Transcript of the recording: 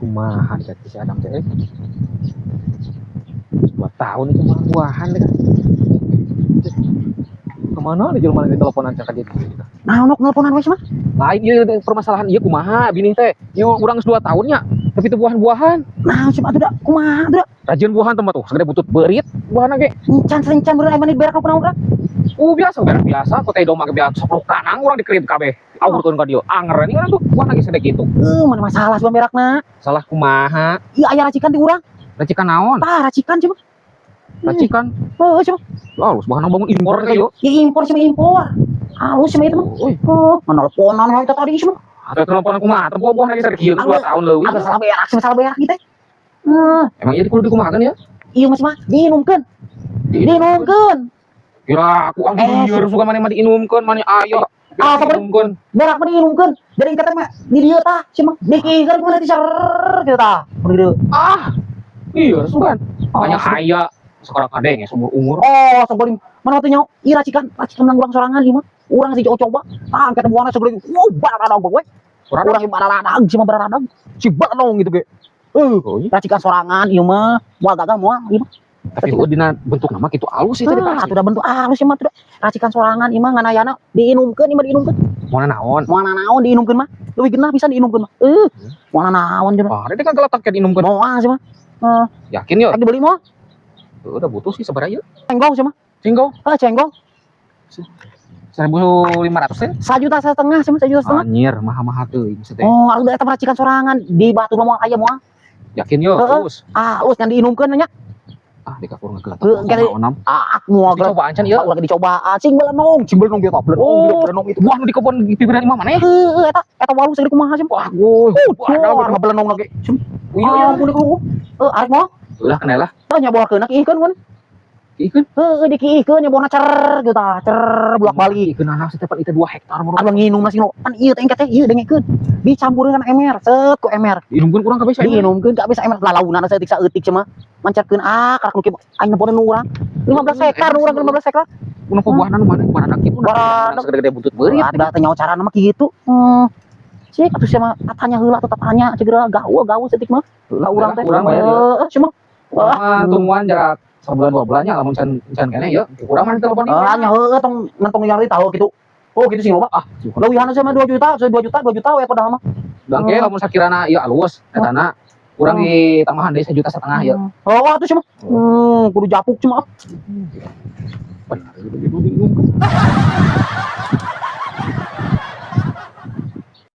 Kumaha dikati si Adam teh euy. 2 tahun itu mah buahan deh kan. Kemana nih jelema di teleponan cak dia gitu. Nah, nok nelponan we mah. Lain ieu permasalahan ieu kumaha bini teh. Ieu urang geus 2 tahun nya, tapi teu buahan-buahan. Nah, siapa atuh da? Kumaha atuh da? Rajin buahan tempat tuh, segede butut beurit buahna ge. Encan encan bener aya berak kunaon urang? Biasa berak biasa, kok teh domba ge biasa 10 kanang urang dikerip kabeh. Awurkeun ka dieu. Anger ini urang tuh buahna ge segede kitu. Mana masalah cuma berakna. Salah kumaha? Iya aya racikan di urang. Racikan naon? Tah, racikan cuma. Racikan. Heeh, cuma. Halus bahan bangun impor teh yo. Ya impor cuma impor. Halus cuma itu mah. Uy, Oh, nelponan we tadi cuma. Atau teleponan kumaha? Tempo buahna ge segede kieu 2 tahun leuwih. Ada salah berak, cuma salah berak gitu. Heeh, Emang ieu kudu dikumahakeun ya? Iya mas mah diinumkeun. Diinumkeun. Kira aku Eh, anjir suka maneh mah diinumkeun, maneh aya. Ah, apa, Diinumkeun. Berak mah diinumkeun. Jadi kita mah di dieu tah, cuma dikikeun kumaha nanti ser gitu tah. Mun dieu. Ah. Iya, sugan. Oh, Banyak aya sekarang kadeng ya seumur umur. Oh, sebelum mana waktu nyawa, iya racikan, racikan menang urang sorangan ieu mah. Urang sih coba, ah, angkat buahna segede, wow, baradag we. Urang Urang baradag, sih mah baradag. Si baradong gitu ge. Oh, iya. Racikan sorangan ieu mah, moal gagal moal ieu mah. Tapi eueuh dina bentuk nama kitu alus sih tadi. Ah, atuh da bentuk halus ieu mah tuh. Racikan sorangan ieu mah ngan ayana diinumkeun ieu mah diinumkeun. Moal naon? Moal naon diinumkeun mah. Leuwih genah pisan diinumkeun mah. Moal naon cenah. Ah, dia kan geletak kayak diinumkeun. Moal sih mah. Heeh, Yakin ya? rek dibeli moal? Udah butuh sih sabaraha ieu? Cenggong sih mah. Cenggong Ah, cenggong. 1500 teh. 1,5 juta sih mah, 1,5 juta. Anjir, mahal-mahal teuing teh. Oh, atuh da eta racikan sorangan di batu mah moal aya moal. Yakin yo, Heeh. terus. Ah, alus ngan diinumkeun nya. Ah, di kapur ngegeletak. Heuh, kali- Naon? Ah, moal Dicobaan can ieu. Ulah dicobaan, sing belenong bieu tah, belenong, Oh. belenong itu. Buah nu di kebon di pipiran imah maneh. Heuh, eta eta walu segede kumaha sih? Wah, goy. Wah, ngabelenong lagi. Iya, iya. Ampun ieu. Heuh, arek moal. Ulah kenal lah. Tah nya bawakeun kiihkeun mun. Ikeun. Heuh, dikiihkeun nya bawana cer gitu tah, cer bolak-balik. Ikeun anak setepan itu 2 hektar mah. Anu nginum nasi lo. Pan ieu teh engke teh ieu dengekeun. Dicampurin kana emer, set ku emer. Diinumkeun kurang kabeh saya. Diinumkeun kabeh saemer lalaunan saeutik saeutik cema. Mancarkeun ah karak nu kieu aing nemponeun nu urang. 15 hektar nu urang 15 hektar. Kuno buahna nu mana baradak kitu. Baradak. Segede-gede buntut beurit. Ada teh nyaho carana mah kitu. Cik atuh sia mah tatanya heula atuh tatanya cegera gaul gaul saeutik mah. Lah urang teh. Urang bayar ieu. Heeh, cuma Wah, tungguan jarak sebulan 2 bulannya lamun can can kene ya. Kurang mah telepon. Ah, nya heueuh tong mentong nyari tahu gitu. Oh, gitu sih loba. Ah, Leuwihan sama 2 juta, 2 juta, 2 juta we padahal mah. Bangke lamun sakirana ieu alus etana kurang ditambahan deui 1,5 juta ya. Oh, atuh cuma. Kudu japuk cuma. Benar, gitu diinumkeun.